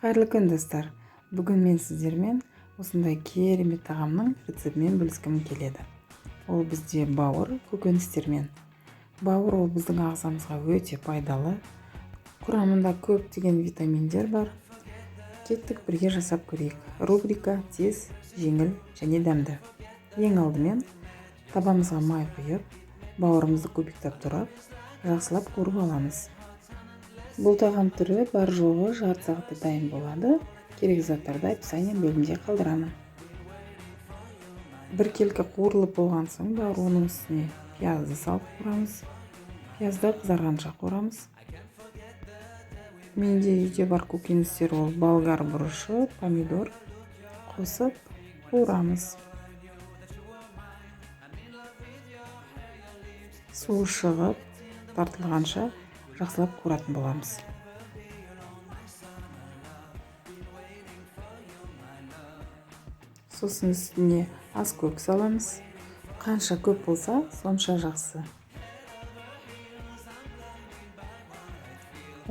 Қайырлы күн, достар! Бүгін мен сіздермен осындай керемет тағамның рецептімен бөліскім келеді. Ол бізде бауыр көкөністермен. Бауыр ол біздің ағзамызға өте пайдалы. Құрамында көптеген витаминдер бар. Кеттік, бірге жасап көрейік. Рубрика тез, жеңіл және дәмді. Ең алдымен табамызға май құйып, бауырымызды кубиктап турап, жақсылап қуырып аламыз. Бұл тағам түрі бар жоғы жарты сағатта дайын болады. Керек заттарды описание бөлімінде қалдырамын. Біркелкі қуырылып болған соң бауыр оның үстіне пиязды салып қуырамыз. Пиязды қызарғанша қуырамыз. Менде үйде бар көкөністер ол болгар бұрышы, помидор қосып қуырамыз. Суы шығып тартылғанша жақсылап қуыратын боламыз. Сосын үстіне ас көк саламыз. Қанша көп болса, сонша жақсы.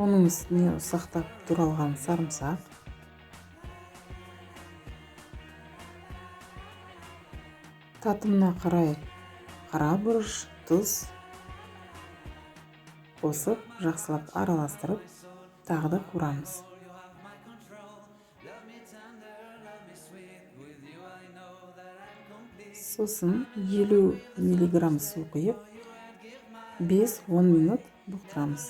Оның үстіне ұсақтап туралған сарымсақ. Татымына қарай қара бұрыш, тұз қосып, жақсылап араластырып, тағы да қуырамыз. Сосын 50 миллиграмм су құйып, 5-10 минут бұқтырамыз.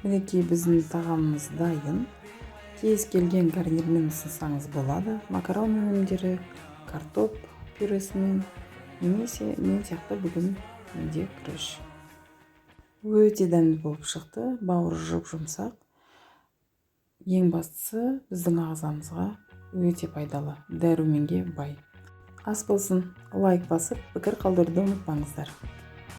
Мінекей, біздің тағамымыз дайын. Кез келген гарнирмен ұсынсаңыз болады. Макарон өнімдері, картоп пюресімен немесе мен сияқты бүгін менде күріш. Өте дәмді болып шықты, бауыр жұп-жұмсақ. Ең бастысы біздің ағзамызға өте пайдалы, дәруменге бай. Ас болсын, лайк басып, пікір қалдыруды ұмытпаңыздар.